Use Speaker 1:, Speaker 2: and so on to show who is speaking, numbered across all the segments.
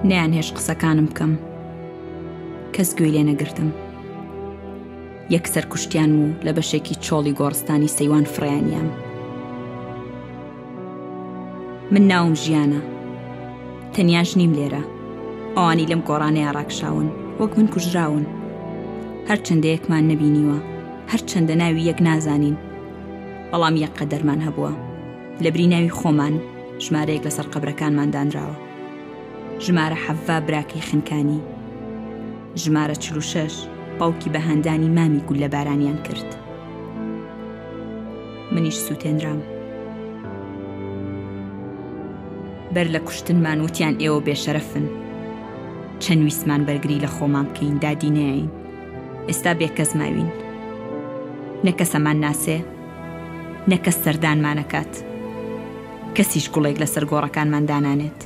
Speaker 1: نەیانهێشت قسەکانم بکەم. کەس گوێی لێ نەگرتم. یەکسەر کوشتیانم و لە بەشێکی چۆڵی گۆڕستانی سەیوان فڕێیانیام. من ناوم ژیانە. تەنیاش نیم لێرە. ئەوانی لەم گۆڕانەیا ڕاکشاون وەک من کوژراون. هەرچەندە یەکمان نەبینیوە، هەرچەندە ناوی یەک نازانین، بەڵام یەک قەدەرمان هەبووە. لەبری ناوی خۆمان ژمارەیەک لەسەر قەبرەکانمان دانراوە. ژمارە حەڤا براکەی خنکانی. ژمارە 46 باوکی بە هاندانی مامی گوللەبارانیان کرد. منیش سووتێنرام. بەر لە کوشتنمان وتیان ئێوە بێشەرەفن. چەند ویستمان بەرگری لە خۆمان بکەین دادی نەیاین. ئێستا بێکەس ماوین. نە کەس ئەمانناسێ، نە کەس سەردانمان ئەکات. کەسیش گوڵێک لەسەر گۆڕەکانمان دانانێت.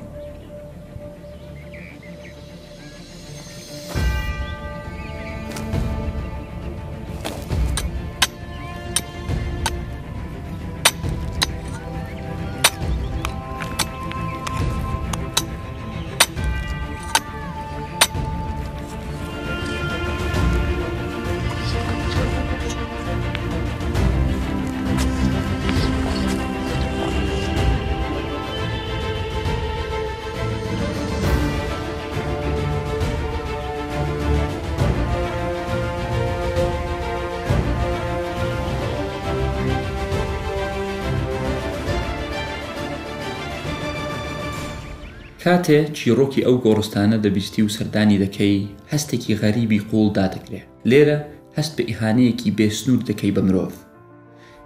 Speaker 2: کاتێ چیڕۆکی ئەو گۆڕستانە دەبیستی و سەردانی دەکەی، هەستێکی غەریبی قووڵ دادەگرێ. لێرە هەست بە ئیهانەیەکی بێ سنوور دەکەی بە مرۆڤ.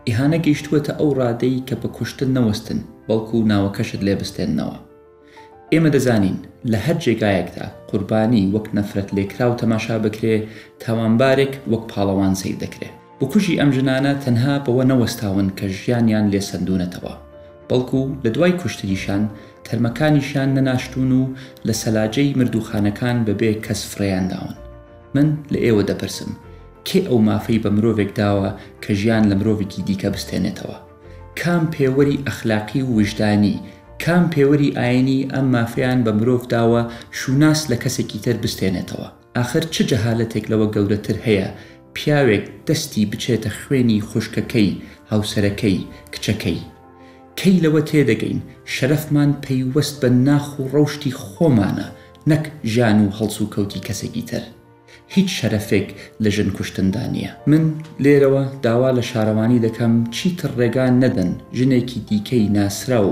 Speaker 2: ئیهانە گەیشتووەتە ئەو ڕادەی کە بە کوشتن نەوەستن، بەڵکو ناوەکەشت لێ بستێننەوە. ئێمە دەزانین لە هەر جێگایەکدا قوربانی وەک نەفرەتلێکراو تەماشا بکرێ، تاوانبارێک وەک پاڵەوان سەیر دەکرێ. بکوژی ئەم ژنانە تەنها بەوە نەوەستاون کە ژیانیان لێ سەندوونەتەوە، بەڵکو لە دوای کوشتنیشان تەرمەکانیشیان نەناشتوون و لە سەلاجەی مردووخانەکان بەبێ کەس فڕێیان داون. من لە ئێوە دەپرسم، کێ ئەو مافەی بە مرۆڤێک داوە کە ژیان لە مرۆڤێکی دیکە بستێنێتەوە؟ کام پێوەری ئەخلاقی و ویژدانی، کام پێوەری ئاینی ئەم مافەیان بە مرۆڤ داوە شوناس لە کەسێکی تر بستێنێتەوە؟ ئاخر چ جەهالەتێک لەوە گەورەتر هەیە پیاوێک دەستی بچێتە خوێنی خوشکەکەی، هاوسەرەکەی، کچەکەی؟ کەی لەوە تێدەگەین شەرەفمان پەیوەست بە ناخ و ڕەوشتی خۆمانە نەک ژیان و هەڵسوکەوتی کەسێکی تر؟ هیچ شەرەفێک لە ژن کوشتندا نییە. من لێرەوە داوا لە شارەوانی دەکەم چیتر ڕێگا نەدەن ژنێکی دیکەی ناسراو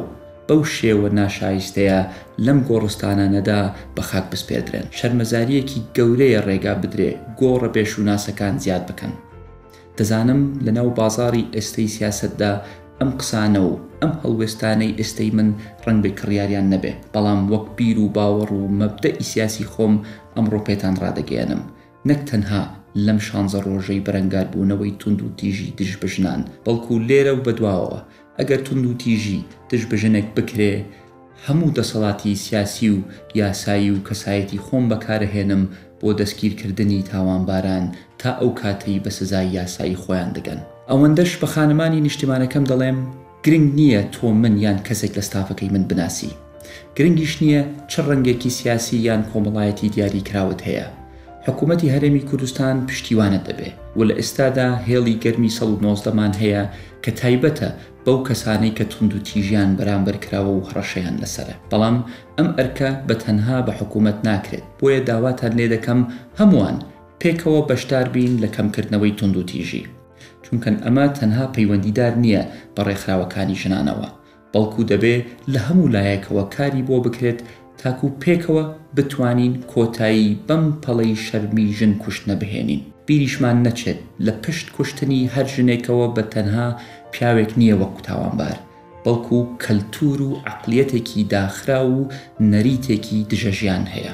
Speaker 2: بەو شێوە ناشایستەیە لەم گۆڕستانانەدا بە خاک بسپێردرێن. شەرمەزارییەکی گەورەیە ڕێگا بدرێ گۆڕە بێ شوناسەکان زیاد بکەن. دەزانم لە ناو بازاڕی ئێستەی سیاسەتدا ئەم قسانە و ئەم هەڵوێستانەی ئێستەی من ڕەنگبێ کڕیاریان نەبێ، بەڵام وەک بیر و باوەڕ و مەبدەئی سیاسی خۆم ئەمڕۆ پێتان ڕادەگەیەنم نەک تەنها لەم شانزە ڕۆژەی بەرەنگاربوونەوەی توندوتیژی دژ بە ژنان، بەڵکو لێرە و بەدواوە ئەگەر توندوتیژی دژ بە ژنێک بکرێ هەموو دەسەڵاتی سیاسی و یاسایی و کەسایەتی خۆم بەکارەهێنم بۆ دەستگیرکردنی تاوانباران تا ئەو کاتەی بە سزای یاسایی خۆیان دەگەن. ئەوەندەش بە خانمانی نیشتیمانەکەم دەڵێم گرنگ نییە تۆ من یان کەسێک لە ستافەکەی من بناسی. گرنگیش نییە چ ڕەنگێکی سیاسی یان کۆمەڵایەتی دیاریکراوت هەیە. حکوومەتی هەرێمی کوردستان پشتیوانت دەبێ و لە ئێستادا هێڵی گەرمی 119 مان هەیە کە تایبەتە بەو کەسانەی کە توندوتیژیان بەرامبەر کراوە و هەڕەشەیان لەسەرە. بەڵام ئەم ئەرکە بە تەنها بە حکوومەت ناکرێت، بۆیە داواتان لێدەکەم هەمووان پێکەوە بەشدار بین لە کەمکردنەوەی توندوتیژی. چونکەن ئەمە تەنها پەیوەندیدار نییە بە ڕێکخراوەکانی ژنانەوە، بەڵکو دەبێ لە هەموو لایەکەوە کاری بۆ بکرێت تاکو پێکەوە بتوانین کۆتایی بەم پەڵەی شەرمی ژن کوشتنە بهێنین. بیریشمان نەچێت لە پشت کوشتنی هەر ژنێکەوە بە تەنها پیاوێک نییە وەک تاوانبار، بەڵکو کەلتور و عەقلیەتێکی داخراو و نەریتێکی دژە ژیان هەیە.